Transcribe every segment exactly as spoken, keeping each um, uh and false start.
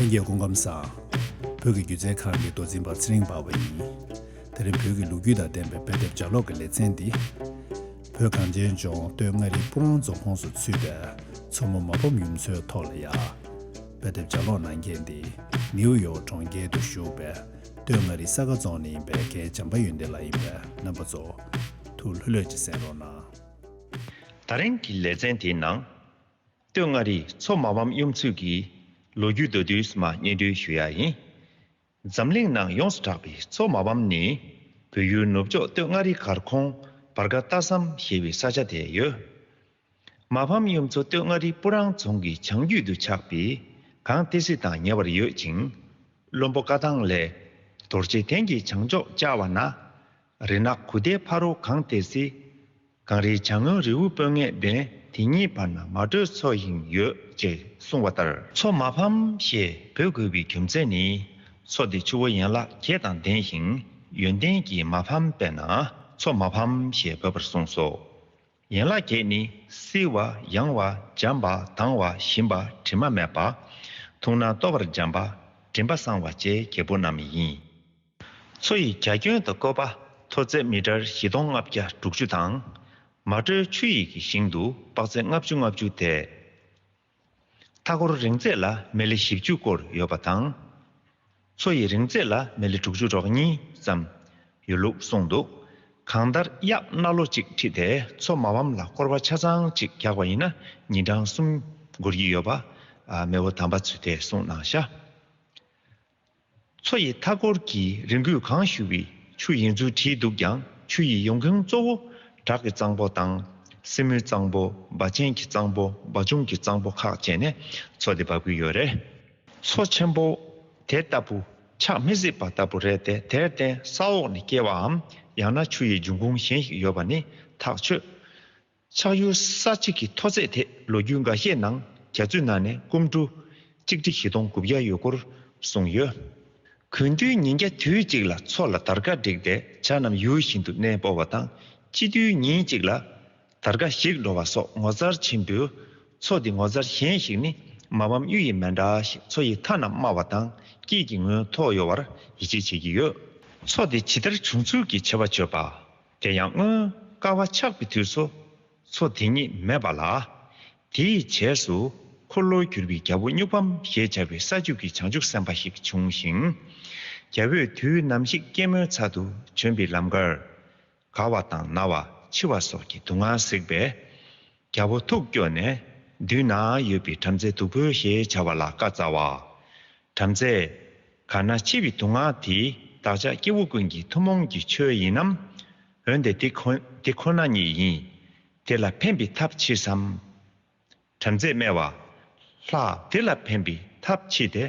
ལྷན་རྒྱས་སྐུ་ཁམས་བཟང་། བོད་ཀྱི་སྒྱུ་རྩལ་ཁང་གི་མདོ་འཛིན་པ་ཚེ་རིང་འཕགས་པ་ཡིན། དེ་རིང་བོད་ཀྱི་ལོ་རྒྱུས་དང་ལྡན་པའི་དཔེ་དེབ་ལྗགས་ཀློག་གི་ལེ་ཚན་འདི། བོད་གངས་ཅན་ལྗོངས་སྟོད་མངའ་རིས་སྤུ་རངས་རྫོང་ཁོངས་སུ་ཚུད་པའི་མཚོ་མོ་མ་ཕམ་ཡུལ་ཚོའི་ཐོག་ལ་ཡ། དཔེ་དེབ་ལྗགས་ཀློག་གནང་མཁན་འདི་ནིའུ་ཡོག་གྲོང་ཁྱེར་དུ་བཞུགས་པའི་སྟོད་མངའ་རིས་ས་དགའ་རྫོང་ནས་ཡིན་པའི་རྒན་བྱམས་པ་ཡོན་ཏན་ལགས་ཡིན་པས། རྣམ་པ་ཚོ་ཐུགས་ལྷོད་ལྷོད་ཀྱིས་གསན་རོགས་གནང་། ད་རིང་གི་ལེ་ཚན་དེའི་ནང་། སྟོད་མངའ་རིས་མཚོ་མ་ཕམ་གཡུ་མཚོ་གི་ལོ་རྒྱུས་མདོར་བསྡུས་མ་སྙན་སྒྲོན་ཞུ་ཡ་ཡིན། འཛམ་གླིང་ནང་ཡོངས་སུ་གྲགས་པའི་མཚོ་མ་ཕམ་ནི་བོད་ཡུལ་ནུབ་ཕྱོགས་སྟོད་མངའ་རིས་སྒར་ཁོངས་བར་ག་རྟ་ཟམ་ཞེས་པའི་ས་ཆ་དེར་ཡོད། མ་ཕམ་གཡུ་མཚོ་སྟོད་མངའ་རིས་སྤུ་རངས་རྫོང་གི་བྱང་རྒྱུད་དུ་ཆགས་པའི་གངས་ཏི་སེ་དང་ཉེ་བར་ཡོད་ཅིང་། བློན་པོ་བཀའ་ཐང་ལས། རྡོ་རྗེ་གདན་གྱི་བྱང་ཕྱོགས་བཅག་པ་ན། རི་ནག་གུ་དེའི་ཕ་རོལ་གངས་ཏི་སེ། གངས་རིའི་བྱང་ངོས་རི་བོ་སྤོས་ངད་ལྡན། དེ་གཉིས་བར་ན་མ་དྲོས་མཚོ་ཡང་ཡོད་ཅེས་གསུངས་པ་ལྟར། མཚོ་མ་ཕམ་ཞེས་འབོད་དགོས་པའི་རྒྱུ་མཚན་ནི། མཚོ་དེ་ཆུ་བོ་ཡན་ལག་བརྒྱད་དང་ལྡན་ཞིང་། ཡོན་ཏན་གྱིས་མ་ཕམ་པས་ན་མཚོ་མ་ཕམ་ཞེས་འབོད་པར་གསུངས་སོ། ཡན་ལག་བརྒྱད་ནི། བསིལ་བ། ཡང་བ། འཇམ་པ། དྭངས་བ། ཞིམ་པ། དྲི་མ་མེད་པ། འཐུང་ན་ལྟོ་བར་འཇམ་པ། མགྲིན་པ་གསང་བ་བཅས་བརྒྱད་པོ་རྣམས་ཡིན། མཚོ་ཡི་རྒྱ་ཁྱོན་དང་བཀོད་པ་མཐོ་ཚད་མི་ཊར་བཞི་སྟོང་ལྔ་བརྒྱ་དྲུག་ཅུ་དང་། མ་དྲོས་ཆུ་ཡི་གི་ཞིང་དུ་དཔག་ཚད་ལྔ་བཅུ་ལྔ་བཅུ་དེ། མཐའ་འཁོར་རིང་ཚད་ལ་མི་ལི་བཞི་བཅུ་སྐོར་ཡོད་པ་དང་། མཚོ་ཡི་རིང་ཚད་ལ་མི་ལི་དྲུག་ཅུ་རོག་གཉིས་ཙམ་ཡོད་ལུགས་གསུངས་འདུག་གང་ལྟར་གཡག་སྣ་ལོ་གཅིག་ཁྲིད་དེ་མཚོ་མ་ཕམ་ལ་སྐོར་བ་ཆ་ཚང་གཅིག་རྒྱག་པ་ཡིན་ན་ཉིན་གྲངས་གསུམ་འགོར་གྱི་ཡོད་པ། ཨ། མེས་པོ་དམ་པ་ཚོས་དེ་གསུངས་གནང་ཤག་མཚོ་ཡི་མཐའ་འཁོར་གྱི་རི་འགོས་གང་ཞུ་བའི་ཆུ་ཡིན་ཚུལ་བྲིས་འདུག་ཀྱང་། ཆུ་ཡི་ཡོང་ཁུངས་གཙོ་བོ་བྲག་གི་གཙང་པོ་དང་། སྲིན་མོའི་གཙང་པོ། སྦ་ཆེན་གྱི་གཙང་པོ། སྦ་ཆུང་གི་གཙང་པོ་ཁག་བཅས་ནས་མཚོ་དེ་འབབ་ཀྱི་ཡོད་རེད། མཚོ་ཆེན་པོ་དེ་ལྟ་བུ་ཆགས་མི་སྲིད་པ་ལྟ་བུ་རེད་དེ། དེར་བརྟེན་ས་འོག་ནས་སྐྱེ་བའམ། ཡང་ན་ཆུ་ཡི་འབྱུང་ཁུངས་གཞན་ཞིག་ཡོད་པ་ནི་ཐག་ཆོད། ཆགས་ཡུལ་ས་གཅིག་གི་མཐོ་ཚད་དེ་ལོ་རྒྱུས་འགའ་ཤས་ནང་རྒྱ་མཚོའི་ནང་ནས་སྐུམ་འབྲུ་གཅིག་ཁྲི་བཞི་སྟོང་དགུ་བརྒྱ་ཡོད་སྐོར་གསུངས་ཡོད། དགུན་དུས་ཉིན་རྒྱ་དུས་གཅིག་ལ་མཚོ་ལ་དར་དཀར་བསྒྲིགས་ཏེ་བྱ་རྣམས་ཡུལ་བཞིན་དུ་གནས་སྤོ་བ་དང་། དཔྱིད་དུས་ཉིན་གཅིག་ལ་དར་དཀར་ཞིག་འགྲོ་བ་སོགས་ངོ་མཚར་ཆེན་པོས། མཚོ་འདི་ངོ་མཚར་གཞན་ཞིག་ནི་མ་ཕམ་གཡུ་ཡི་མཎྜལ་ཞེས་མཚོ་ཡི་མཐའ་རྣམས་དམའ་བ་དང་། དཀྱིལ་གྱི་ངོས་མཐོ་ཡོད་པར་ཡིད་ཆེས་བྱེད་ཀྱི་ཡོད། མཚོ་འདི་ཇི་ལྟར་བྱུང་ཚུལ་གྱི་ཆེ་བ་བརྗོད་པ། དེ་ཡང་སྔོན་དཀའ་བ་ཆགས་པའི་དུས་སུ། མཚོ་དེ་ཉིད་མེད་པ་ལ། དེའི་རྗེས་སུ་འཁོར་ལོས་སྒྱུར་བའི་རྒྱལ་པོ་སྨྱུག་ཕམ་ཞེས་བྱ་བའི་ས་བཅུ་གི་བྱང་ཆུབ་སེམས་དཔའ་ཞིག་བྱུང་ཞིང་། རྒྱལ་པོས་དུས་ནམ་ཞིག་སྐྱེད་མོས་ཚལ་དུ་བྱོན་པའི་ལམ་ཁར། ག་བ་དང་ན་བ། འཆི་བ་སོགས་ཀྱི་སྡུག་བསྔལ་གཟིགས་པས། རྒྱལ་པོ་ཐུགས་སྐྱོ་ནས། མདུན་ན་ཡོད་པའི་བྲམ་ཟེ་བདུག་སྤོས་ཞེས་བྱ་བ་ལ་བཀའ་སྩལ་བ། བྲམ་ཟེ། ག་ན་འཆི་བའི་སྡུག་བསྔལ་དེ་བདག་ཅག་སྐྱེ་བོ་ཀུན་གྱི་ཐུན་མོང་གི་ཆོས་ཡིན་ནམ། འོན་ཏེ་དེ་ཁོ་དེ་ཁོ་ན་ཉིད་ཡིན། དེ་ལ་ཕན་པའི་ཐབས་མཆིས་སམ། བྲམ་ཟེས་སྨྲས་པ། ལྷ་དེ་ལ་ཕན་པའི་ཐབས་མཆིས་ཏེ།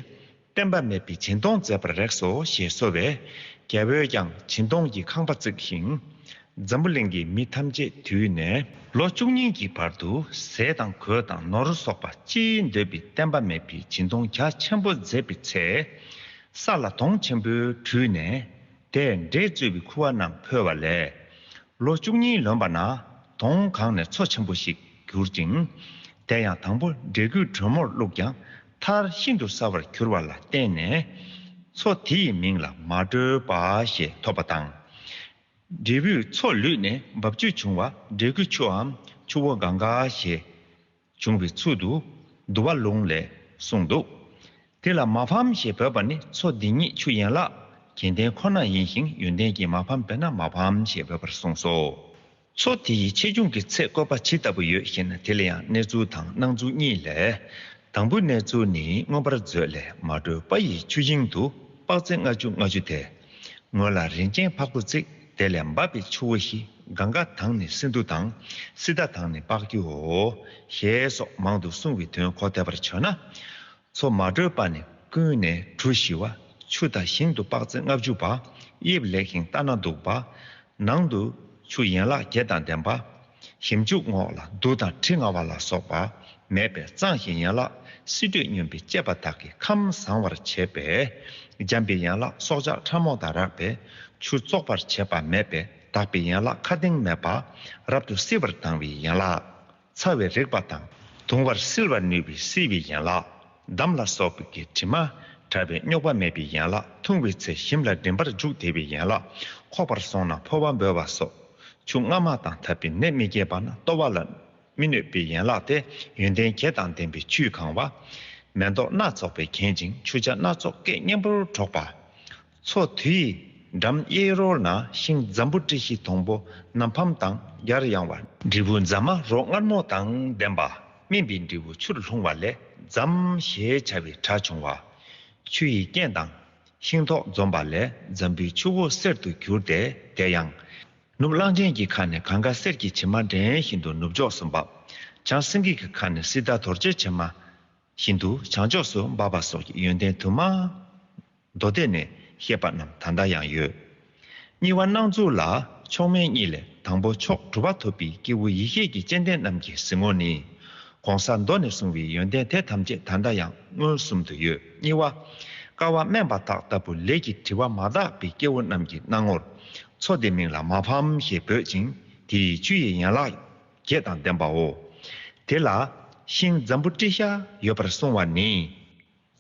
བསྟན་པ་མེད་པའི་སྦྱིན་གཏོང་མཛད་པར་རེག་སོ་ཞེས་གསོལ་བས། རྒྱལ་པོས་ཀྱང་སྦྱིན་གཏོང་གི་ཁང་པ་བརྩིགས་ཤིང་། འཛམ་བུ་གླིང་གི་མི་ཐམས་ཅད་དུས་ནས་ལོ་བཅུ་གཉིས་ཀྱི་བར་དུ་ཟས་དང་གོས་དང་ནོར་སོགས་པ་ཅི་འདོད་པའི་བསྟན་པ་མེད་པའི་སྦྱིན་གཏོང་རྒྱ་ཆེན་པོ་མཛད་པའི་ཚེ། ས་ལ་དོང་ཆེན་པོའི་དྲུས་ནས་དེར་འབྲས་བཙོས་པའི་ཁུ་བ་རྣམས་ཕུལ་བ་ལས། ལོ་བཅུ་གཉིས་ལོན་པ་ན་དོང་གང་ནས་མཚོ་ཆེན་པོ་ཞིག་གྱུར་ཅིང་། དེ་ཡང་དང་པོ་འབྲས་རྒྱུན་དྲོན་མོར་བླུགས་ཀྱང་མཐར་ཤིན་ཏུ་གསལ་བར་གྱུར་པ་ལ་བརྟེན་ནས། མཚོ་དེ་ཡི་མིང་ལ་མ་དྲོས་པ་ཞེས་ཐོབ་པ་དང་། འབྲས་བུས་མཚོ་ལུད་ནས་འབབ་ཆུ་བྱུང་བ་འབྲས་རྒྱུན་ཆུའམ་ཆུ་བོ་གངྒཱ་ཞེས། བྱུང་བའི་ཚུལ་དུ་འདུལ་བ་ལུང་ལས་གསུངས་འདུག་དེ་ལ་མ་ཕམ་ཞེས་འབོད་པ་ནི་མཚོ་འདི་ཉིད་ཆུ་ཡན་ལག་གི་རྒྱན་ལྡན་ཁོ་ན་ཡིན་ཞིང་ཡོན་ཏན་གྱིས་མ་ཕམ་པས་ན་མ་ཕམ་ཞེས་འབོད་པར་གསུངས་སོ། མཚོ་དེ་ཡི་ཆེ་ཆུང་གི་ཚད་བཀོད་པ་ཇི་ལྟ་བུ་ཡོད་ཞེ་ན། དེ་ལ་ཡང་གནས་ཚུལ་དང་སྣང་ཚུལ་གཉིས་ལས། དང་པོའི་གནས་ཚུལ་ནི་མངོན་པར་མཛོད་ལས་མ་དྲོས་པ་ཡི་ཆུ་ཞིང་དུ་དཔག་ཚད་ལྔ་བཅུ་ལྔ་བཅུ་དེ། ངོས་ལ་རིན་ཆེན་ཕག་པོ་བརྩིགས། དེ་ལས་འབབ་པའི་ཆུ་བོ་བཞི། གངྒཱ་དང་ནི་སིན་དྷུ་དང་། སི་ཏ་དང་ནི་པཀྵུའོ། ཞེས་སོགས་མང་དུ་གསུངས་པའི་དོན་གོ་བདེ་བར་བརྗོད་ན། མཚོ་མ་དྲོས་པ་ནི་ཀུན་ནས་གྲུ་བཞི་བ། ཆུ་དང་ཞིང་དུ་དཔག་ཚད་ལྔ་བཅུ་པ། དབྱིབས་ལེགས་ཤིང་ལྟ་ན་སྡུག་པ། ནང་དུ་ཆུ་ཡན་ལག་བརྒྱད་དང་ལྡན་པ། ཞིབ་འཇུག་ངོགས་ལ་རྡུལ་དང་དྲི་ང་བ་ལ་སོགས་པ་མེད་པས། གཙང་ཞིང་ཡན་ལག་བསིལ་དྲོད་སྙོམས་པས་སྤྱད་པ་དག་གིས་ཁམས་བཟང་བར་བྱེད་པས། འཇམ་པའི་ཡན་ལག་སྲོག་ཆགས་ཕྲ་མོ་དང་རགས་པས་ཆུ་བཙོག་པར་བྱེད་པ་མེད་པས། དག་པའི་ཡན་ལག་ཁ་གདེང་མེད་པ། རབ་ཏུ་བསིལ་བར་ལྡང་བའི་ཡན་ལག་ཚ་བས་རེག་པ་དང་གདུང་བར་བསིལ་བར་ནུས་པའི་བསིལ་བའི་ཡན་ལག་འདམ་ལ་སོགས་པའི་གི་དྲི་མ། དྲ་བའི་རྙོག་པ་མེད་པའི་ཡན་ལག་འཐུང་བའི་ཚེ་ཞིམ་ལ་མགྲིན་པར་འཇུག་བདེ་བའི་ཡན་ལག་འཁོགས་པར་སོང་ན་ཕོ་བ་འབོལ་བ་སོགས། ཆུ་རྔ་མ་དང་འཐབ་པའི་ནད་མི་སྐྱེད་པ་ན་ལྟོ་བ་ལ་མི་གནོད་པའི་ཡན་ལག་སྟེ། ཡོན་ཏན་བརྒྱད་དང་ལྡན་པའི་ཆུས་གང་བ། མེ་ཏོག་སྣ་ཚོགས་པས་བརྒྱན་ཅིང་ཆུ་བྱ་སྣ་ཚོགས་སྐད་སྙན་པོར་སྒྲོག་པ། མཚོ་དེའི་འགྲམ་གཡས་རོལ་ན་ཤིང་འཛམ་བུ་ཏྲི་ཤི་དོང་པོ་ནམ་ཕམ་དང་རྒྱར་ཡང་བ། འབྲས་བུ་འཛམ་མ་རོ་མངར་མོ་དང་ལྡན་པ། སྨིན་པའི་འབྲས་བུ་ཆུར་ལྷུང་བ་ལས་འཛམ་ཞེས་བྱ་བའི་སྒྲ་བྱུང་བ། ཆུ་ཡི་རྐྱེན་དང་ཤིང་ཐོག་འཛོམས་པ་ལས་འཛམ་བུའི་ཆུ་བོ་གསེར་དུ་གྱུར་ཏེ། དེ་ཡང་ནུབ་གླང་ཆེན་གྱི་ཁ་ནས་གངྒཱ་གསེར་གྱི་བྱེ་མ་འདྲེན་བཞིན་དུ་ནུབ་ཕྱོགས་སུ་འབབ། བྱང་སེང་གེ་གི་ཁ་ནས་སི་ཏཱ་རྡོ་རྗེ་བྱེ་མ་བཞིན་དུ་བྱང་ཕྱོགས་སུ་འབབ་པ་སོགས་ཀྱི་ཡོན་ཏན་དུ་མ་མདོ་སྡེ་ནས་བཤད་པ་རྣམས་ད་ལྟ་ཡང་ཡོད། གཉིས་པ་སྣང་ཚུལ་ལ་མཆོག་དམན་གཉིས་ལས་དང་པོ་མཆོག་གྲུབ་པ་ཐོབ་པའི་སྐྱེས་བུ་ཡེ་ཤེས་ཀྱི་སྤྱན་ལྡན་རྣམས་ཀྱི་གཟིགས་ངོ་ནི། གོང་ས་མདོ་ནས་གསུངས་པའི་ཡོན་ཏན་དེ་ཐམས་ཅད་ད་ལྟ་ཡང་མངོན་སུམ་དུ་ཡོད། གཉིས་པ། ཀ་བ་དམན་པ་དག་ལྟ་བུ་ལས་ཀྱི་དྲི་བ་མ་དག་པའི་སྐྱེ་བོ་རྣམས་ཀྱི་སྣང་ངོར། མཚོ་དེ་མིང་ལ་མ་ཕམ་ཞེས་འབོད་ཅིང་དེ་ཡི་ཆུ་ཡི་ཡན་ལག་བརྒྱད་དང་ལྡན་པའོ། དེ་ལ་ཤིང་འཛམ་བུ་ཏྲི་ཤ་ཡོད་པར་གསུངས་པ་ནི།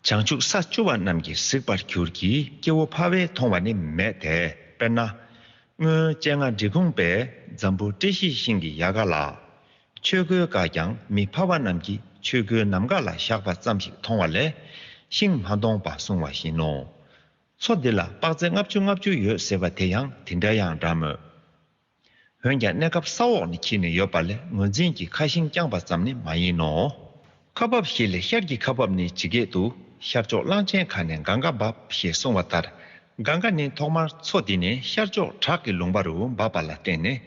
བྱང་ཆུབ་ས་བཅུ་པ་རྣམས་ཀྱིས་གཟིགས་པར་གྱུར་གྱི་སྐྱེ་བོ་ཕལ་པས་མཐོང་བ་ནི་མེད་དེ། དཔེར་ན། སྔོན་སྤྱན་སྔ་འབྲི་གུང་པས་འཛམ་བུ་ཏྲི་ཤི་ཤིང་གི་ཡལ་ག་ལ། ཆོས་གོས་བཀག་ཀྱང་མི་ཕལ་པ་རྣམས་ཀྱིས་ཆོས་གོས་ནམ་མཁའ་ལ་བཞག་པ་ཙམ་ཞིག་མཐོང་བ་ལས་ཤིང་མ་མཐོང་པ་གསུངས་པ་བཞིན་ནོ། མཚོ་འདི་ལ་དཔག་ཚད་ལྔ་བཅུ་ལྔ་བཅུ་ཡོད་ཟེར་བ་དེ་ཡང་དེ་འདྲ་ཡང་འདྲ་མོད། འོན་ཀྱང་གནས་སྐབས་ས་འོག་ནས་འཁྱིལ་ནས་ཡོད་པ་ལས་ངོས་འཛིན་གྱི་ཁ་ཤིང་རྐྱང་པ་ཙམ་ནི་མ་ཡིན་ནོ། ཁ་འབབ་བཞི་ལས་ཤར་གྱི་ཁ་འབབ་ནི་ཇི་སྐད་དུ་ཤར་ཕྱོགས་གླང་ཆེན་ཁ་ནས་གངྒཱ་འབབ་ཞེས་གསུངས་པ་ལྟར། གངྒཱ་ནི་ཐོག་མར་མཚོ་འདི་ནས་ཤར་ཕྱོགས་བྲག་གི་ལུང་པ་རུ་འབབ་པ་ལ་བརྟེན་ནས།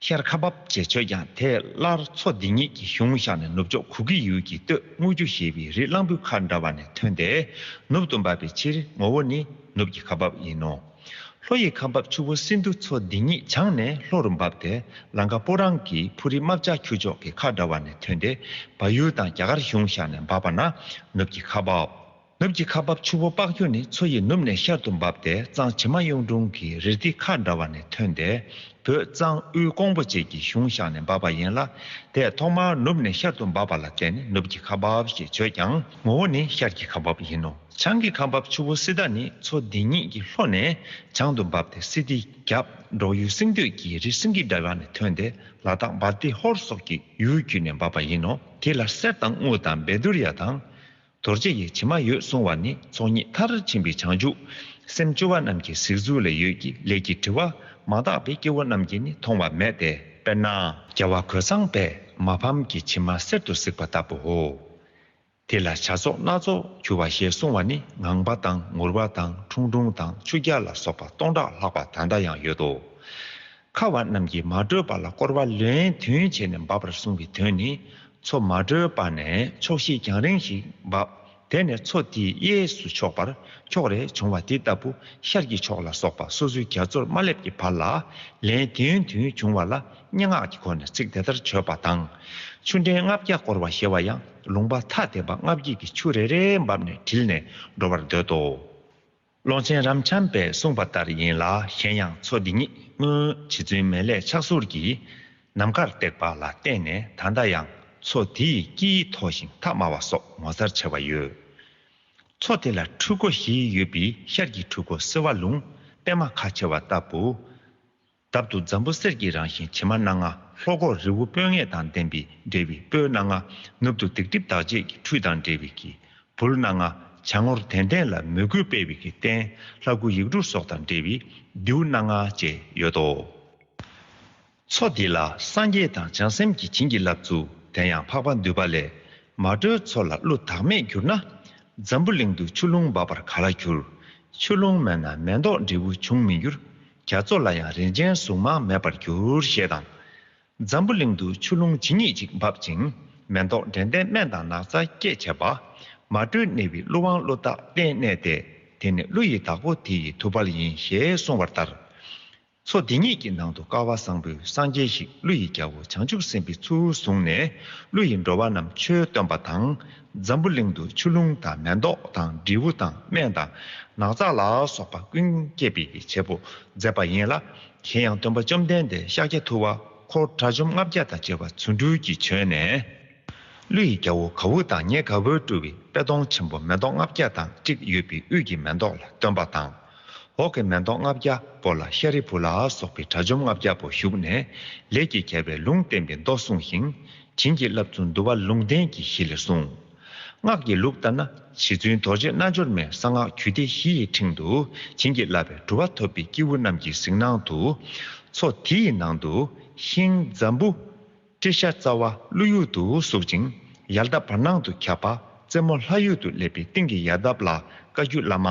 ཤར་ཁ་འབབ་ཅེས་བརྗོད་ཀྱང་དེ་སླར་མཚོ་འདི་ཉིད་ཀྱི་གཞུང་བཞག་ནས་ནུབ་ཕྱོགས་གུ་གེ་ཡུལ་གྱི་སྟོད་དངུལ་ཆུ་ཞེས་པའི་རི་གླང་པོའི་ཁ་འདྲ་བ་ནས་ཐོན་ཏེ་ནུབ་ཏུ་འབབ་པའི་ཕྱིར་ངོ་བོ་ནི་ནུབ་ཀྱི་ཁ་འབབ་ཡིན་ནོ། ལྷོ་ཡི་ཁ་འབབ་ཆུ་བོ་སིན་དྷུ་མཚོ་འདི་ཉིད་བྱང་ནས་ལྷོ་རུ་འབབ་སྟེ་ལང་ཀ་པུ་རང་གི་ཕུ་རི་རྨ་བྱ་ཁྱུ་མཆོག་གི་ཁ་འདྲ་བ་ནས་ཐོན་ཏེ་བལ་ཡུལ་དང་རྒྱ་གར་གཞུང་བཞག་ནས་འབབ་པ་ན་ནུབ་ཀྱི་ཁ་འབབ། ནུབ་ཀྱི་ཁ་འབབ་ཆུ་བོ་པག་ཆུ་ནི་མཚོ་ཡི་ནུབ་ནས་ཤར་དུ་འབབ་སྟེ་གཙང་བྱེ་མ་གཡུང་དྲུང་གི་རི་ལྡེ་ཁ་འདྲ་བ་ནས་ཐོན་ཏེ་བོད་གཙང་དབུས་ཀོང་པོ་བཅས་ཀྱི་གཞུང་བཞག་ནས་འབབ་པ་ཡིན་ལ། དེས་ཐོག་མར་ནུབ་ནས་ཤར་དུ་འབབ་པ་ལ་བརྟེན་ནས་ནུབ་ཀྱི་ཁ་འབབ་ཞེས་བརྗོད་ཀྱང་ངོ་བོ་ནི་ཤར་གྱི་ཁ་འབབ་ཡིན་ནོ། བྱང་གི་ཁ་འབབ་ཆུ་བོ་སི་ཏ་ནི་མཚོ་འདི་ཉིད་ཀྱི་ལྷོ་ནས་བྱང་དུ་འབབ་སྟེ་སི་ཏའི་རྒྱབ་འབྲོག་ཡུལ་སིང་སྟོད་ཀྱི་རི་སིང་གེ་འདྲ་བ་ནས་ཐོན་ཏེ་ལ་དྭགས་འབར་མདེལ་ཧོར་སོགས་ཀྱི་ཡུལ་བརྒྱུད་ནས་འབབ་པ་ཡིན་ནོ། དེ་ལ་གསེར་དང་དངུལ་དང་བཻ་ཌཱུརྱ་དང་། རྡོ་རྗེ་ཡི་བྱེ་མ་ཡོད་གསུང་བ་ནི་ཚོགས་གཉིས་མཐར་ཕྱིན་པའི་བྱང་ཆུབ་སེམས་སྤྱོད་པ་རྣམས་ཀྱི་གཟིགས་ཚུལ་ལ་ཡོད་ཀྱི་ལས་ཀྱི་དྲི་བ་མ་དག་པའི་སྐྱེ་བོ་རྣམས་ཀྱིས་ནི་མཐོང་བ་མེད་དེ། དཔེར་ན། རྒྱལ་བ་གོས་བཟང་པས་མ་ཕམ་གྱི་བྱེ་མ་གསེར་དུ་གཟིགས་པ་ལྟ་བུའོ། དེ་ལ་བྱ་ཚོགས་སྣ་ཚོགས་རྒྱུ་བ་ཞེས་གསུང་བ་ནི་ངང་པ་དང་ངུར་བ་དང་ཁྲུང་ཁྲུང་དང་ཆུ་རྒྱལ་ལ་སོགས་པ་སྟོང་ཕྲག་ལྷག་པ་ད་ལྟ་ཡང་ཡོད་དོ། ཁ་བ་རྣམས་ཀྱིས་མ་གྲོལ་བ་ལ་བསྐོར་བ་ལན་བདུན་བྱས་ནས་འབབ་པར་གསུངས་པའི་དོན་ནི། མཚོ་མ་གྲོལ་བ་ནས་ཕྱོགས་བཞི་རྒྱང་རིང་ཞིག་འབབ། དེ་ནས་མཚོ་དེའི་གཡས་སུ་ཕྱོགས་པར་ཕྱོགས་རེ་བྱུང་བ་དེ་ལྟ་བུ་ཤར་གྱི་ཕྱོགས་ལ་སོགས་པ་སོ་སོའི་རྒྱ་མཚོར་མ་སླེབས་ཀྱི་བར་ལ་ལན་བདུན་བདུན་བྱུང་བ་ལ་སྙན་ངག་གི་སྒོ་ནས་ཚིག་དེ་ལྟར་བརྗོད་པ་དང་། ཆུ་འདྲེན་ལྔ་བརྒྱ་བསྐོར་བ་ཞེས་པ་ཡང་ལུང་པ་ཐ་དད་པ་ལྔ་བརྒྱད་ཀྱི་ཆུ་རེ་རེ་འབབ་ནས་དྲིལ་ནས་འགྲོ་བར་འདོད་དོ། ཀློང་ཆེན་རབ་འབྱམས་པས་གསུངས་པ་ལྟར་ཡིན་ལ། གཞན་ཡང་མཚོ་འདི་ཉིད་སྔོན་རྗེ་བཙུན་མེ་ལྷའི་ཕྱག་ཟུར་གྱིས་ནམ་མཁར་བཏེགས་པ་ལ་བརྟེན་ནས་ད་ལྟ་ཡང་མཚོ་དེ་ཡི་དཀྱིལ་མཐོ་ཞིང་ཐག་དམའ་བ་སོགས་ངོ་མཚར་ཆེ་བ་ཡོད། མཚོ་དེ་ལ་འཁྲུལ་སྒོ་བཞི་ཡོད་པའི་ཤར་གྱི་འཁྲུལ་སྒོ་བསིལ་བ་ལུང་པད་མ་ཁ་ཕྱེ་བ་ལྟ་བུ། འདབ་ཏུ་འཛམ་བུ་གསེར་གྱི་རང་བཞིན་བྱེ་མ་སྣ་ལྔ། ལྷོ་སྒོར་རི་བོ་སྤོས་ངད་དང་ལྡན་པའི་འབྲས་བུའི་སྤོས་སྣ་ལྔ། ནུབ་ཏུ་སྡིག་སྒྲིབ་དག་བྱེད་ཀྱི་ཁྲུས་དང་འབྲས་བུའི་གི་བུལ་སྣ་ལྔ། བྱ་ངོར་དན་ལྡན་ལ་མོས་གུས་སྤེལ་བའི་གི་རྟེན་ལྷ་སྐུ་ཡིག་འབྲུ་སོགས་དང་འབྲེལ་བའི་རྡེའུ་སྣ་ལྔ་བཅས་ཡོད་དོ། མཚོ་འདི་ལ་སངས་རྒྱས་དང་བྱང་སེམས་ཀྱི་བྱིན་གྱིས་བརླབས་ཚུལ། དེ་ཡང་འཕགས་པ་འདུས་པ་ལས། མ་གྲོལ་མཚོ་ལ་ཀླུ་བདག་མེད་གྱུར་ན། འཛམ་བུ་གླིང་དུ་ཆུ་ཀླུང་འབབ་པར་ག་ལ་འགྱུར། ཆུ་ཀླུང་མེད་ན་མེ་ཏོག་འབྲས་བུ་འབྱུང་མི་འགྱུར། རྒྱ་མཚོ་ལ་ཡང་རིན་ཆེན་གཟུངས་མང་མེད་པར་འགྱུར་ཞེས་དང་། འཛམ་བུ་གླིང་དུ་ཆུ་ཀླུང་ཇི་སྙེད་ཅིག་འབབ་ཅིང་མེ་ཏོག་འབྲས་ལྡན་སྨན་དང་ནགས་ཚལ་སྐྱེད་བྱེད་པ། མ་གྲོལ་གནས་པའི་ཀླུ་དབང་ཀླུ་བདག་རྟེན་གནས་ཏེ། དེ་ནི་ཀླུ་ཡི་བདག་པོ་དེ་ཡི་ཐུགས་དཔལ་ཡིན་ཞེས་གསུངས་པ་ལྟར། མཚོ་འདི་ཉིད་ཀྱི་ནང་དུ་སྐལ་བ་བཟང་པོའི་སངས་རྒྱས་ཤིག་ཀླུ་ཡི་རྒྱལ་པོ་བྱང་ཆུབ་སེམས་དཔའི་ཚུལ་བཟུང་ནས་ཀླུ་ཡི་འགྲོ་བ་རྣམས་ཆོས་སྟོན་པ་དང་། འཛམ་བུ་གླིང་དུ་ཆུ་ཀླུང་དང་མེ་ཏོག་དང་འབྲས་བུ་དང་སྨན་དང་ནགས་ཚལ་ལ་སོགས་པ་ཀུན་སྐྱེད་པའི་བྱེད་པོ་མཛད་པ་ཡིན་ལ། གཞན་ཡང་སྟོན་པ་བཅོམ་ལྡན་འདས་ཤཱཀྱ་ཐུབ་པ་འཁོར་དགྲ་བཅོམ་ལྔ་བརྒྱ་དང་བཅས་པ་རྫུ་འཕྲུལ་གྱིས་བྱོན་ནས། ཀླུ་ཡི་རྒྱལ་པོ་གའུ་དང་ཉེ་ག་བོས་སྤྲུལ་བའི་པད་སྡོང་ཆེན་པོ་མེ་ཏོག་ལྔ་བརྒྱ་དང་གཅིག་ཡོད་པའི་དབུས་ཀྱི་མེ་ཏོག་ལ་སྟོན་པ་དང་། འོག་གི་མེ་ཏོག་ལྔ་བརྒྱ་པོ་ལ་ཤཱ་རིའི་བུ་ལ་སོགས་པའི་དགྲ་བཅོམ་ལྔ་བརྒྱ་པོ་བཞུགས་ནས་ལས་ཀྱི་རྒྱལ་པོས་ལུང་བསྟན་པའི་མདོ་གསུངས་ཤིང་། བྱིན་གྱིས་བརླབས་ཚུལ་འདུལ་བ་ལུང་བསྟན་གྱི་གཞི་ལས་གསུངས། སྔགས་ཀྱི་ལུགས་ལྟར་ན་རྗེ་བཙུན་རྡོ་རྗེ་རྣལ་འབྱོར་མའི་གསང་སྔགས་རྒྱུད་སྡེ་བཞི་ཡི་ཕྲེང་དུ་བྱིན་གྱིས་བརླབས་པའི་གྲུབ་པ་ཐོབ་པའི་སྐྱེས་བུ་རྣམས་ཀྱི་གཟིགས་སྣང་དུ། མཚོ་དེའི་ནང་དུ་ཤིང་འཛམ་བུ། ཏྲི་ཤ་རྩ་བ་ཀླུ་ཡུལ་དུ་བཞུགས་ཅིང་། ཡལ་འདབ་བར་སྣང་དུ་ཁྱབ་པ་རྩེ་མོ་ལྷ་ཡུལ་དུ་སླེབས་པའི་སྟེང་གི་ཡལ་འདབ་ལ་བཀའ་བརྒྱུད་བླ་མ།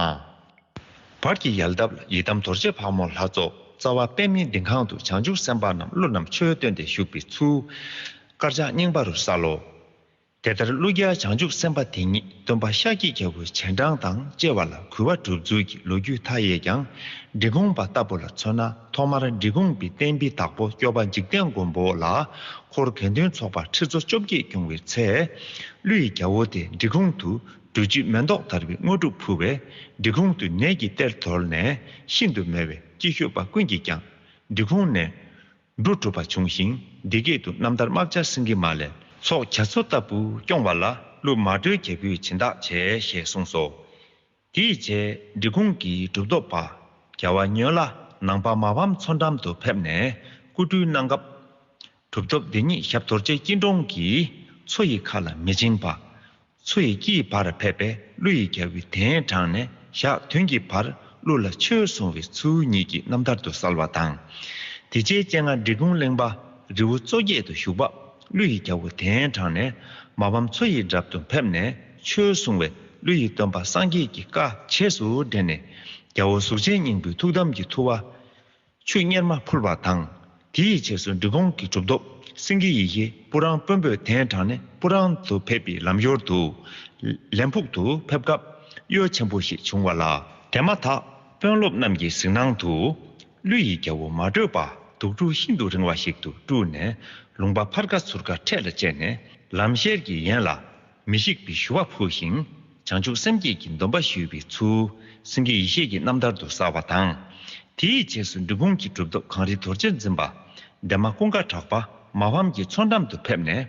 བར་གྱི་ཡལ་འདབ་ལ་ཡི་དམ་རྡོ་རྗེ་ཕག་མོ་ལྷ་ཚོགས། རྩ་བ་པདྨའི་ལྡིང་ཁང་དུ་བྱང་ཆུབ་སེམས་དཔའ་རྣམས་ཀླུ་རྣམས་ཆོས་སྟོན་ཏེ་བཞུགས་པའི་ཚུལ། དཀར་ཆག་རྙིང་པ་རུ་གསལ་ལོ། དེ་ལྟར་ཀླུ་རྒྱལ་བྱང་ཆུབ་སེམས་དཔའ་དེ་ཉིད་སྟོན་པ་ཤཱཀྱའི་རྒྱལ་པོའི་རྗེས་འབྲང་དང་བཅས་པ་ལ་གུས་པ་སྒྲུབ་ཚུལ་གྱི་ལོ་རྒྱུས་མཐའ་ཡས་ཀྱང་། འབྲི་གུང་པ་ལྟ་བུ་ལ་མཚོན་ན། ཐོག་མར་འབྲི་གུང་པའི་བསྟན་པའི་བདག་པོ་སྐྱོབ་པ་འཇིག་རྟེན་མགོན་པོ་ལ་འཁོར་དགེ་འདུན་ཚོགས་པ་ཁྲི་ཚོ་བཅོ་བརྒྱད་སྐྱོང་བའི་ཚེ། ཀླུ་ཡི་རྒྱལ་པོ་དེ་འབྲི་གུང་དུ་འབྲུ་བཅུད་མེ་ཏོག་དར་བའི་དངོས་གྲུབ་ཕུལ་བས། འབྲི་གུང་དུ་ནད་ཀྱི་གཏེར་དོར་ནས་ཤིན་ཏུ་མེད་པའི་སྐྱིད་ཤོད་པ་ཀུན་གྱིས་ཀྱང་འབྲི་གུང་ནས་འབྲུ་གྲུབ་པ་བྱུང་ཞིང་། འདི་སྐད་དུ་རྣམ་ཐར་རྨ་བྱ་སེང་གེ་མ་ལས། ཚོགས་རྒྱ་མཚོ་ལྟ་བུ་སྐྱོང་བ་ལ། ཀླུ་མ་གྲོས་རྒྱལ་པོས་སྦྱིན་བདག་བྱས། ཞེས་གསུངས་སོ། དེའི་རྗེས་འབྲི་གུང་གི་གྲུབ་ཐོབ་པ་རྒྱལ་བ་ཉོན་ལ་ནང་པ་མ་ཕམ་མཚོ་འགྲམ་དུ་ཕེབས་ནས་སྐུ་སྤྲུལ་གནང་སྐབས། གྲུབ་ཐོབ་འདི་ཉིད་ཞབས་རྡོ་རྗེ་སྐྱིལ་ཀྲུང་གིས་མཚོ་ཡི་ཁ་ལ་མི་སྦྱིན་པ། མཚོ་ཡི་དཀྱིལ་བར་ཕེབས་པས་ཀླུ་ཡི་རྒྱལ་པོའི་གདན་དྲངས་ནས་ཞག་བདུན་གྱི་བར་ཀླུ་ལ་ཆོས་གསུང་བའི་ཚུལ་ཉིད་ཀྱི་རྣམ་ཐར་དུ་གསལ་བ་དང་། དེ་རྗེས་སྤྱན་སྔ་འབྲི་གུང་གླིང་པ་རི་བོ་གཙོ་བརྒྱད་དུ་བཞུགས་པ་ཀླུ་ཡི་རྒྱལ་པོ་གདན་དྲངས་ནས་མ་ཕམ་མཚོ་ཡི་འགྲམ་དུ་ཕེབས་ནས་ཆོས་གསུང་བས་ཀླུ་ཡི་སྟོན་པ་སངས་རྒྱས་ཀྱི་བཀའ་རྗེས་སུ་དྲན་ནས་རྒྱལ་པོ་གཟུགས་ཅན་སྙིང་པོའི་ཐུགས་དམ་གྱི་ཐུ་བ། ཆུ་གཉེར་མ་ཕུལ་བ་དང་། དེའི་རྗེས་སུ་འབྲི་གུང་གི་གྲུབ་ཐོབ་སེང་གེ་ཡེ་ཤེས་སྤུ་རང་དཔོན་པོས་གདན་དྲངས་ནས་སྤུ་རང་དུ་ཕེབས་པའི་ལམ་ཡོལ་དུ། ལན་ཕུག་ཏུ་ཕེབས་སྐབས་གཡོ་ཆེན་པོ་ཞིག་བྱུང་བ་ལ། དེ་མ་ཐག་དཔོན་སློབ་རྣམས་ཀྱི་གཟིགས་སྣང་དུ། ཀླུ་ཡི་རྒྱལ་པོ་མ་གྲོས་པ་དུག་སྦྲུལ་ཤིན་ཏུ་རིང་བ་ཞིག་ཏུ་སྤྲུལ་ནས་ལུང་པ་ཕར་ཁ་ཚུར་ཁ་འཕྲེད་ལ་བཅད་ནས་ལམ་ཤེལ་གྱི་ཡན་ལ། མི་ཤིགས་པའི་ཞུ་བ་ཕུལ་ཞིང་། བྱང་ཆུབ་སེམས་བསྐྱེད་ཀྱི་སྡོམ་པ་ཞུས་པའི་ཚུལ། སེང་གེ་ཡེ་ཤེས་ཀྱི་རྣམ་ཐར་དུ་གསལ་བ་དང་། དེའི་རྗེས་སུ་འབྲི་གུང་གི་གྲུབ་ཐོབ་གངས་རི་རྡོ་རྗེ་འཛིན་པ། འདན་མ་ཀུན་དགའ་གྲགས་པ་མ་ཕམ་གྱི་མཚོ་འགྲམ་དུ་ཕེབས་ནས།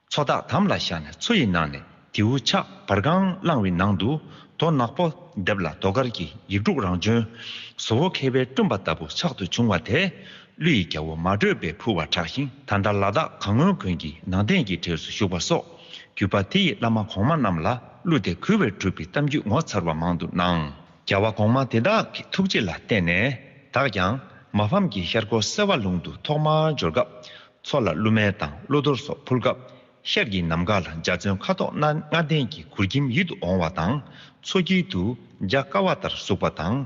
མཚོ་ཐག་དམ་ལ་བཞག་ནས་མཚོ་ཡི་ནང་ནས་རྡེའུ་ཆག་བར་གང་བླངས་པའི་ནང་དུ་རྡོ་ནག་པོ་འདེབས་ལ་རྡོ་དཀར་གྱི་ཡིག་དྲུག་རང་བྱོན། བཟོ་བོ་མཁས་པས་བསྐྲུན་པ་ལྟ་བུ་ཕྱག་ཏུ་བྱུང་བ་དེ། ཀླུ་ཡི་རྒྱལ་པོ་མ་གྲོས་པས་ཕུལ་བར་གྲགས་ཤིང་། ད་ལྟ་ལ་དྭགས་གངས་སྔོན་དགོན་གྱི་ནང་རྟེན་གྱི་གྲས་སུ་བཞུགས་པ་སོགས། བརྒྱུད་པ་དེ་ཡི་བླ་མ་གོང་མ་རྣམས་ལ་གླུ་དེ་གུས་པས་བསྒྲུབས་པའི་གཏམ་རྒྱུད་ངོ་མཚར་བ་མང་དུ་སྣང་། རྒྱལ་བ་གོང་མ་དེ་དག་གི་ཐུགས་རྗེ་ལ་བརྟེན་ནས་བདག་ཀྱང་མ་ཕམ་གྱི་ཤར་སྒོ་སེ་བ་ལུང་དུ་ཐོག་མར་འབྱོར་སྐབས། མཚོ་ལ་ཀླུ་སྨན་དང་ཀླུ་གཏོར་སོགས་ཕུལ་སྐབས། ཤར་གྱི་ནམ་མཁའ་ལ་འཇའ་ཚོན་ཁ་དོག་སྣ་ལྔ་ལྡན་གྱི་གུར་གྱིམ་ཡིད་དུ་འོང་བ་དང་། མཚོ་དཀྱིལ་དུ་འཇའ་ཀ་བ་ལྟར་ཟུག་པ་དང་།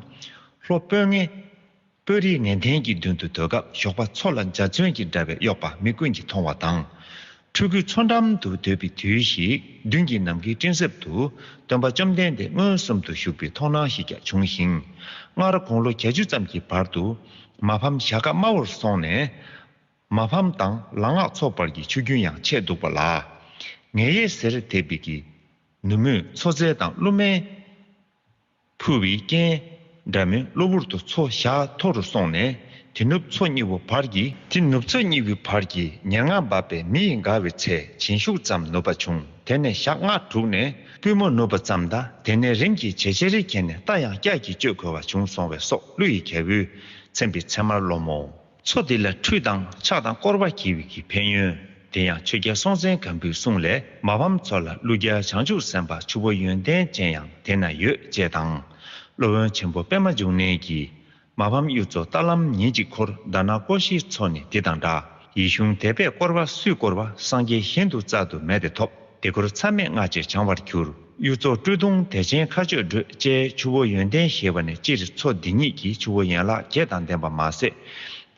ལྷོ་སྤོས་ངད། སྤོས་རིའི་ངད་ལྡན་གྱི་མདུན་དུ་སྡོད་སྐབས་ཞོགས་པ་མཚོ་ལ་འཇའ་ཚོན་གྱི་འདྲ་བས་གཡོགས་པ་མིག་ཀུན་གྱིས་མཐོང་བ་དང་། ཕྲུ་གུས་མཚོ་འགྲམ་དུ་སྡོད་པའི་དུས་ཤིག་མདུན་གྱི་ནམ་མཁའི་སྤྲིན་གསེབ་ཏུ་སྟོན་པ་བཅོམ་ལྡན་འདས་མངོན་སུམ་དུ་བཞུགས་པའི་མཐོང་སྣང་ཞིག་ཀྱང་བྱུང་ཞིང་། སྔར་དགུང་ལོ་བརྒྱད་ཅུ་ཙམ་གྱི་བར་དུ་མ་ཕམ་ཞྭ་སྒ་དམའ་བོར་སོང་ནས། མ་ཕམ་དང་ལ་སྔགས་མཚོ་བར་གྱི་ཆུ་རྒྱུན་ཡང་ཆད་འདུག་པ་ལ། ངལ་ཡས་ཟེར་འདེབས་པའི་གི་ནུབ་མོས་མཚོ་རྫས་དང་ཀླུ་སྨན་ཕུལ་བའི་རྐྱེན་འདྲ་མོད། གློ་བུར་དུ་མཚོ་ཞྭ་མཐོ་རུ་སོང་ནས་དེ་ནུབ་མཚོ་གཉིས་པོ་བར་གྱི་དེ་ནུབ་མཚོ་གཉིས་པོའི་བར་གྱི་ཉེར་ལྔ་འབབ་པའི་མི་ཡི་འགའ་བའི་ཚེ་བྱིན་ཤུགས་ཙམ་ནུབ་པ་བྱུང་། དེ་ནས་ཞག་ལྔ་དྲུག་ནས་པུས་མོ་ནུབ་པ་ཙམ་དང་། དེ་ནས་རིམ་གྱིས་ཇེ་ཆེར་གྱེས་ནས་རྟ་ཡང་སྐྱག་གིས་གཅོད་དགོས་པ་བྱུང་སོང་བས་སོགས་ཀླུ་ཡི་རྒྱལ་པོས་མཚན་པའི་ཚད་མར་སློབ་མོ། མཚོ་འདི་ལ་ཁྲུས་དང་ཕྱག་དང་སྐོར་བ་བགྱི་བའི་གི་ཕན་ཡོན། དེ་ཡང་ཆོས་རྒྱལ་སྲོང་བཙན་སྒམ་པོའི་གསུང་ལས་མ་ཕམ་མཚོ་ལ་ཀླུ་རྒྱལ་བྱང་ཆུབ་སེམས་དཔའ་ཆུ་བོ་ཡོན་ཏན་ཅན་ཡང་དེ་ན་ཡོད་ཅེས་དང་། སློབ་དཔོན་ཆེན་པོ་པདྨ་འབྱུང་གནས་ཀྱིས་མ་ཕམ་གཡུ་མཚོ་རྟ་ལམ་ཉིན་གཅིག་འཁོར། དྷ་ན་ཀོ་ཤའི་མཚོ་ནི་འདི་དང་འདྲ། ཡིད་གཞུང་དད་པས་བསྐོར་བ་སུས་བསྐོར་བ། སངས་རྒྱས་གཞན་དུ་རྩལ་དུ་མེད་དེ་ཐོབ། དེ་འཁོར་མཚམས་མེད་སྔ་ཕྱིར་བྱང་བར་གྱུར། གཡུ་མཚོ་སྤྲོ་བརྡུང་དད་ཅན་མཁའ་སྤྱོད་བགྲོད། ཅེས་ཆུ་བོ་ཡོན་ཏན་ཞེས་པ་ནས། སྤྱིར་མཚོ་འདི་ཉིད་ཀྱི་ཆུ་བོ་ཡན་ལག་བརྒྱད་དང་ལྡན་པ་མ་ཟད།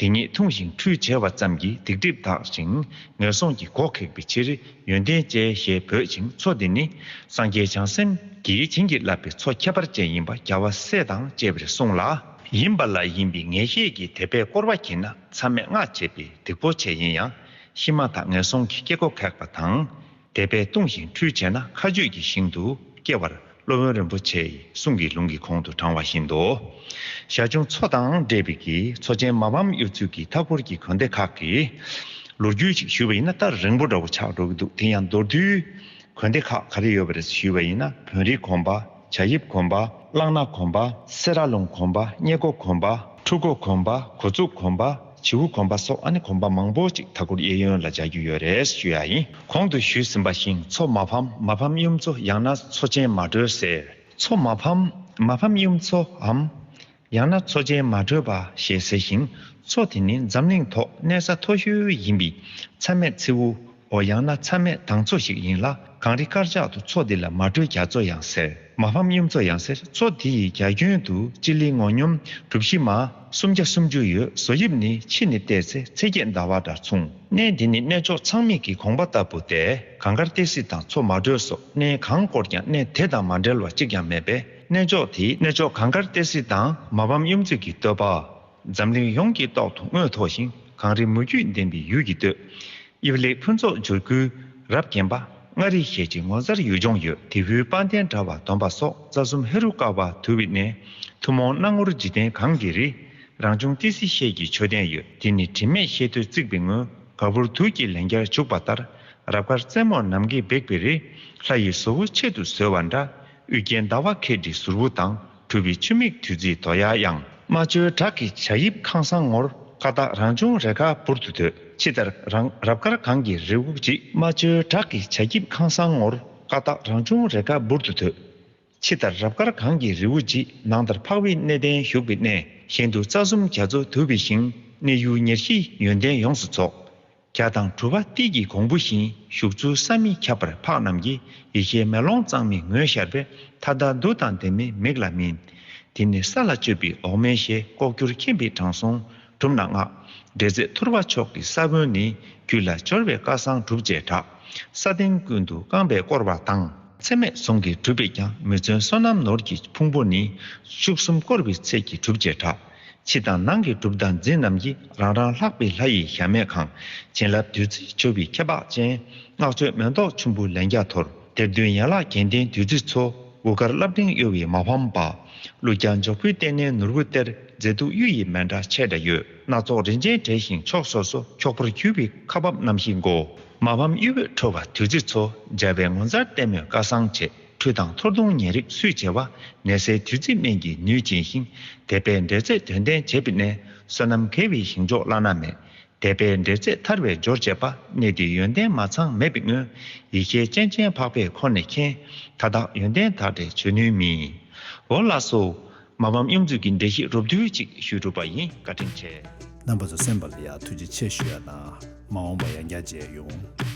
དེ་ཉིད་འཐུང་ཞིང་ཁྲུས་བྱས་པ་ཙམ་གྱིས་སྡིག་སྒྲིབ་དག་ཅིང་ངན་སོང་གི་སྒོ་ཁེགས་པའི་ཕྱིར་ཡོན་ཏན་ཅན་ཞེས་འབོད་ཅིང་། མཚོ་འདི་ནི་སངས་རྒྱས་བྱང་སེམས་ཀྱིས་བྱིན་གྱིས་བརླབས་པའི་མཚོ་ཁྱད་པར་ཅན་ཡིན་པ་རྒྱལ་བ་སྲས་དང་བཅས་པས་གསུངས་ལ། ཡིན་པ་ལ་ཡིན་པའི་ངེས་ཤེས་ཀྱིས་དད་པས་བསྐོར་བ་བགྱིས་ན་མཚམས་མེད་ལྔ་བྱེད་པའི་སྡིག་པོ་ཆེ་ཡིན་ཡང་། ཤི་མ་ཐག་ངན་སོང་གི་སྐྱེ་སྒོ་ཁེགས་པ་དང་། དད་པས་བཏུང་ཞིང་ཁྲུས་བྱས་ན་མཁའ་སྤྱོད་ཀྱི་ཞིང་དུ་སྐྱེ་བར་སློབ་དཔོན་རིན་པོ་ཆེའི་གསུང་གི་ལུང་གི་གོང་དུ་དྲངས་པ་བཞིན་དུ། ཞར་བྱུང་མཚོ་དང་འབྲེལ་བའི་གི་མཚོ་ཆེན་མ་ཕམ་གཡུ་མཚོའི་གི་མཐའ་འཁོར་གྱི་དགོན་སྡེ་ཁག་གི་ ལོ་རྒྱུས་ཅིག་ཞུས་པ་ཡིན་ན་ད་རིང་པོ་འདྲ་བོ་ཆགས་འགྲོ་གི་འདུག་དེ་ཡང་མདོར་བསྡུས་གོན་སྡེ་ཁག་ག་རེ་ཡོད་པ་རེད་ཞུས་པ་ཡིན་ན། བོན་རིའི་གོན་པ། བྱ་ཡིབ་གོན་པ། གླང་སྣ་གོན་པ། སེ་ར་ལུང་གོན་པ། སྙེ་མགོ་གོན་པ། ཕྲུ་གུ་གོན་པ། གོ་ཚུགས་གོན་པ། བྱིའུ་གོན་པ་སོགས་ཨ་ནི་གོན་པ་མང་པོ་ཅིག་མཐའ་འཁོར་གཡས་གཡོན་ལ་སྦྱར་རྒྱུ་ཡོད་རེད་ཞུ་ཡ་ཡིན། གོང་དུ་ཞུས་ཟིན་པ་བཞིན་མཚོ་མ་ཕམ། མ་ཕམ་གཡུ་མཚོ། ཡང་ན་མཚོ་ཆེན་མ་དྲོས་ཟེར། མཚོ་མ་ཕམ། མ་ཕམ་གཡུ་མཚོའམ། ཡང་ན་མཚོ་ཆེན་མ་དྲོས་པ་ཞེས་ཟེར་ཞིང་། མཚོ་དེ་ནི་འཛམ་གླིང་ཐོག་གནས་ས་མཐོ་ཤོས་ཡིན་པའི་མཚམས་མེད་མཚེའུ། འོ་ཡང་ན་མཚམས་མེད་དྭངས་མཚོ་ཞིག་ཡིན་ལ། གངས་རི་དཀར་ཆག་ཏུ་མཚོ་འདི་ལ་མ་དྲོས་རྒྱ་མཚོ་ཡང་ཟེར། མ་ཕམ་གཡུ་མཚོ་ཡང་ཟེར། མཚོ་འདི་ཡི་རྒྱ་ཁྱོན་དུ་སྤྱི་ལེ་ངོས་སྙོམས་གྲུ་བཞི་མ་སུམ་བརྒྱ་སུམ་ཅུ་ཡོད། བཟོ་དབྱིབས་ནི་ཕྱི་ནས་བལྟས་ཚེ་ཚེས་བརྒྱད་ཟླ་བ་འདྲ་མཚུངས། གནས་འདི་ནི་གནས་མཆོག་ཚང་མིག་གི་དགོངས་པ་ལྟ་བུ་སྟེ། གངས་དཀར་ཏི་སེ་དང་མཚོ་མ་དྲོས་སོགས་གནས་གང་བསྐོར་ཀྱང་གནས་དེ་དང་མ་འབྲེལ་བ་གཅིག་ཀྱང་མེད་པས། གནས་མཆོག་དེའི་གནས་མཆོག་གངས་དཀར་ཏི་སེ་དང་མ་ཕམ་གཡུ་མཚོ་གི་བསྟོད་པ། འཛམ་གླིང་ཡོངས་ཀྱི་ཐོག་ཏུ་དངོས་མཐོ་ཞིང་གངས་རི་མུ་ཁྱུད་ལྡན་པའི་ཡུལ་གྱི་སྟོད། དབྱིབས་ལེགས་ཕུན་ཚོགས་འབྱོར་ཁུལ་རབ་བརྒྱན་པ། མངའ་རིས་ཞེས་བྱའི་ངོ་མཚར་ཡུལ་ལྗོངས་ཡོད། དེ་ཧུའི་དཔལ་ལྡན་དྲ་བ་སྡོམ་པ་སོགས་རྩ་གསུམ་ཧེ་རུ་ཀ་བ་དུ་བའི་གནས། ཐུན་མོང་སྣང་ངོར་འཇིག་རྟེན་གང་གི་རི། རང་བྱུང་ཏི་སེ་ཤེལ་གྱི་མཆོད་རྟེན་ཡོད། དེ་ནི་དྲི་མེད་ཤེལ་ཐོད་བརྩིགས་པའི་ངོས། ག་བུར་དུག་གི་ལན་བརྒྱར་བྱུག་པ་ལྟར། རབ་དཀར་རྩེ་མོར་ནམ་མཁའི་འབིགས་པའི་རི། ལྷ་ཡི་བཟོ་བོ་ཆེད་དུ་བཟོས་པ་འདྲ། དབུས་རྒྱན་ཟླ་བ་ཁེ་འབྲི་ཟུར་བུ་དང་། གྲུབ་པའི་ཆུ་མིག་བདུད་རྩིའི་དོ་ཡ་ཡང་། རྨ་ཆུའི་བྲག་གི་བྱ་ཡིབ་ཁང་བཟང་ངོར། ཀ་དག་རང་བྱུང་རེ་ཁཱ་འབུར་དུ་དོད། ཕྱི་ལྟར་རང་རབ་དཀར་གངས་ཀྱི་རི་བོ་བརྗིད། རྨ་ཆུའི་བྲག་གི་བྱ་ཡིབ་ཁང་བཟང་ངོར། ཀ་དག་རང་བྱུང་རེ་ཁཱ་འབུར་དུ་དོད། ཕྱི་ལྟར་རབ་དཀར་གངས་ཀྱི་རི་བོ་བརྗིད། ནང་ལྟར་འཕགས་པའི་གནས་བརྟན་བཞུགས་པའི་གནས། གཞན་དུ་རྩ་གསུམ་རྒྱ་མཚོ་དུ་བའི་ཞིང་། གནས་ཡུལ་ཉེར་བཞིའི་ཡོན་ཏན་ཡོངས་སུ་རྫོགས། བརྒྱ་དང་དྲུག་པ་ཏིལ་གྱི་གོང་བུ་བཞིན། བཞུགས་ཚུལ་བསམ་མི་ཁྱབ་པར་འཕགས་རྣམས་ཀྱིས། ཡེ་ཤེས་མེ་ལོང་གཙང་མའི་ངོས་ཤར་བས། མཐའ་དག་འདུ་དང་ལྡན་མིན་མིག་ལ་སྨིན། དེ་ནི་ས་ལ་སྤྱོད་པའི་འོག་མིན་ཞེས། ལྐོག་གྱུར་མཁྱེན་པའི་དྲང་སྲོང་གྲུབ་ན་བསྔགས། འབྲེལ་ཚད་ཐུར་བ་མཆོག་གི་ས་བོན་ནི། རྒྱུད་ལ་སྦྱོར་བའི་སྐལ་བཟང་གྲུབ་ཅེས་གྲགས། ས་སྟེང་ཀུན་ཏུ་རྐང་པས་བསྐོར་བ་དང་། ཚད་མེད་ཟུང་གིས་གྲུབ་པས་ཀྱང་། མི་བརྫུན་བསོད་ནམས་ནོར་གྱི་ཕུང་པོ་ནི། ཤུག་གསུམ་བསྐོར་བའི་ཚད་ཀྱིས་གྲུབ་ཅེས་གྲགས། ཕྱི་དང་ནང་གི་གྲུབ་མཐའ་འཛིན་རྣམས་ཀྱིས། རང་རང་ལྷག་པའི་ལྷ་ཡི་གཞལ་མེད་ཁང་། བྱིན་རླབས་བདུད་རྩིས་བྱུག་པའི་ཁྱད་འཕགས་ཅན། བསྔགས་བརྗོད་མེ་ཏོག་ཆུན་པོ་ལན་བརྒྱར་འཐོར། དེར་འདུས་ཡན་ལག་བརྒྱད་ལྡན་བདུད་རྩི་མཚོ། དབུ་དཀར་རླབས་ཕྲེང་གཡོ་བའི་མ་ཕམ་པ། ཀླུ་རྒྱལ་འཇོག་པོའི་ལྟེ་གནས་ནོར་བུ་གཏེར། མཛེས་སྡུག་གཡུ་ཡི་མཎྜལ་ཆེ་དྲགས་ཡོད། སྣ་ཚོགས་རིན་ཆེན་བྲེས་ཤིང་ཕྱོགས་སོ་སོ། འཁྱོག་པོར་གྱུར་པའི་ཁ་འབབ་རྣམ་བཞི་མགོ། མ་ཕམ་གཡུ་འོད་འཕྲོ་བ་བདུད་རྩི་མཚོ། མཇལ་བའི་ངོ་མཚར་ལྟད་མོའི་སྐལ་བཟང་ཆེ། ཁྲུས་དང་འཐོར་གདུང་ཉེ་རིགས་སུས་བྱེད་པ། ནད་སེལ་བདུད་རྩི་སྨན་གྱི་ནུས་ཅན་ཞིང་། དད་པས་འབྲེལ་ཚད་དོན་ལྡན་བྱེད་པའི་གནས། བསོད་ནམས་དགེ་བའི་ཞིང་མཆོག་བླ་ན་མེད། དད་པས་འབྲེལ་ཚད་ཐར་བའི་འབྱོར་བཅས་པ། གནས་འདི་ཡོན་ཏན་མ་ཚང་མེད་པའི་སྔོན། ཡེ་ཤེས་སྤྱན་ཅན་འཕགས་པས་ཁོ་ནས་མཁྱེན། མཐའ་དག་ཡོན་ཏན་དག་བྲལ་བྱོན་ནུས་མིན། འོ་ལགས་སོ། མ་ཕམ་གཡུ་མཚོ་གི་འགྲེལ་བཤད་རོབ་བསྡུས་ཅིག་ཞུས་གྲུབ་པ་ཡིན། བཀའ་དྲིན་ཆེ། རྣམ་པ་ཚོ་གསན་པ་ལ་ཡང་ཐུགས་རྗེ་ཆེ་ཞུ་ཡ་དང་། མ་འོངས་པ་ཡང་བསྐྱར་མཇལ་ཡོང་།